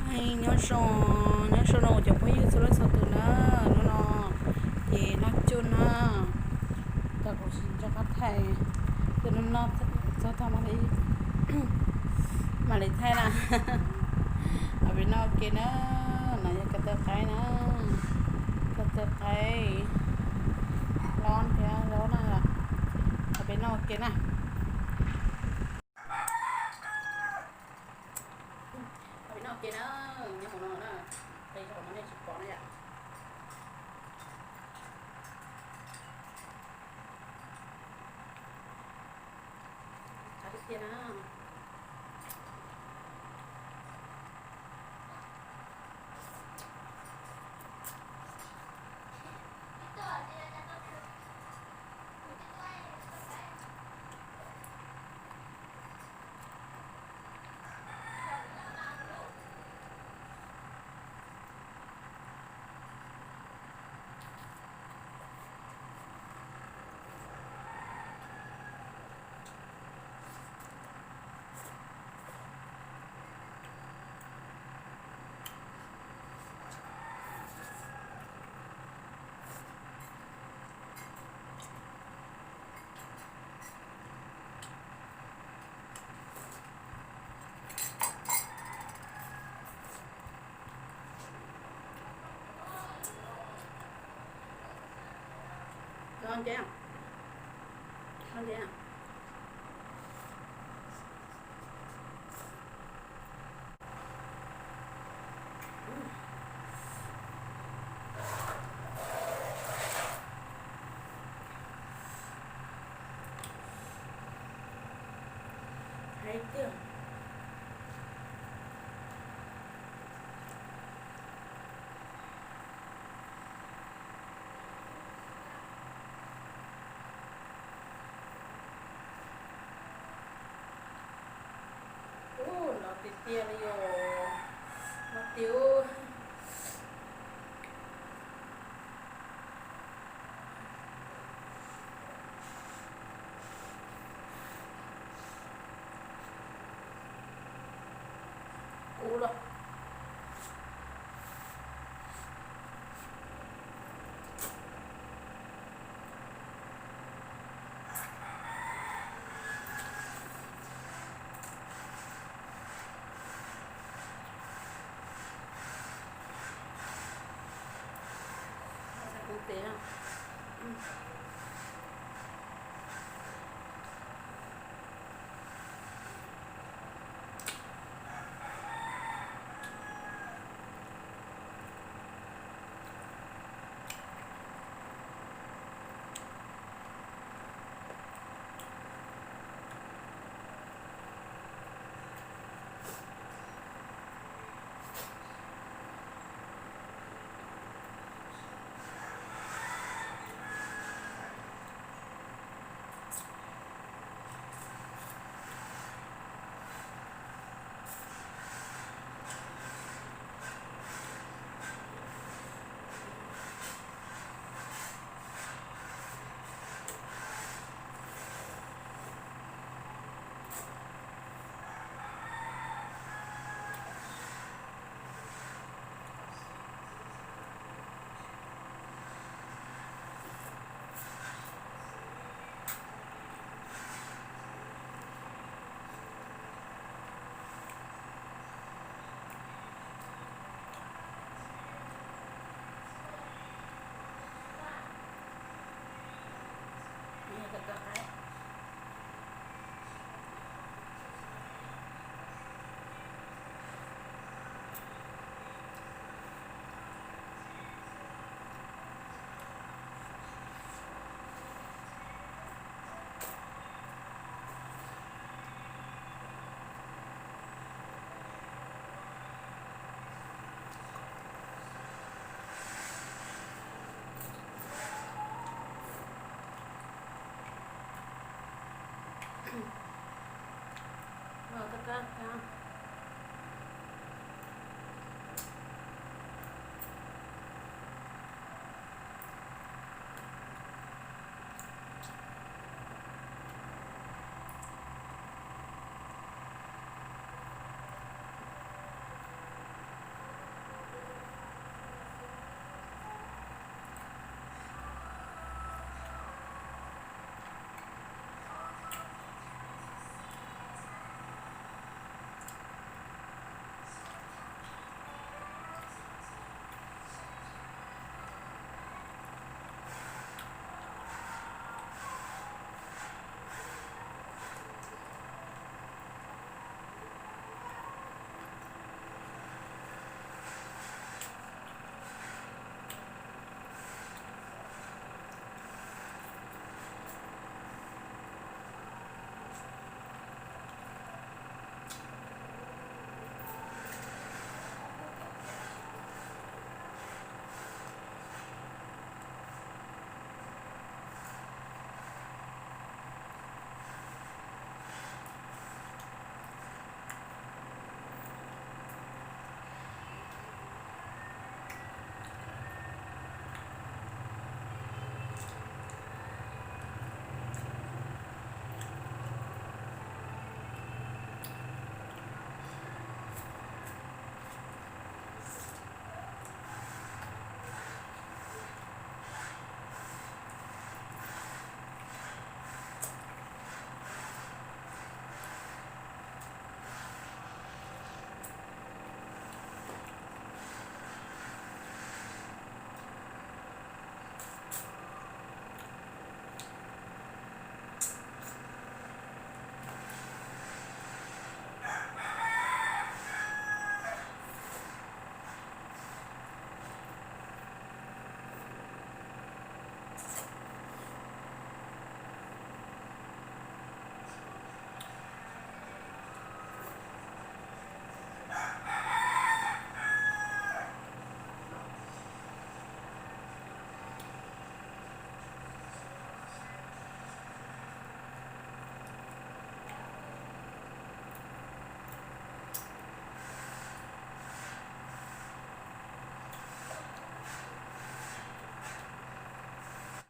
Nyob zoo, nyob zoo no cov phooj ywg txhua leej txhua tus na, hnub no ces noj cuj na, cov kuv tsis nco qab thaij, tus no no txog thaum mam li, mam li thaij na. Peb noj ua ke na, no yog ko taw qaib na, ko taw qaib hlob thiab hlob na, peb noj ua ke na. Peb noj ua ke na, nyob hauv no na, qis zaum no nej tsis pom na yom. Qab tiag tiag na. Nyob ntej, nyob ntej. Hais tiag. Ub, no tiag tiag li os. No tiag. Kub los. Kub tes na.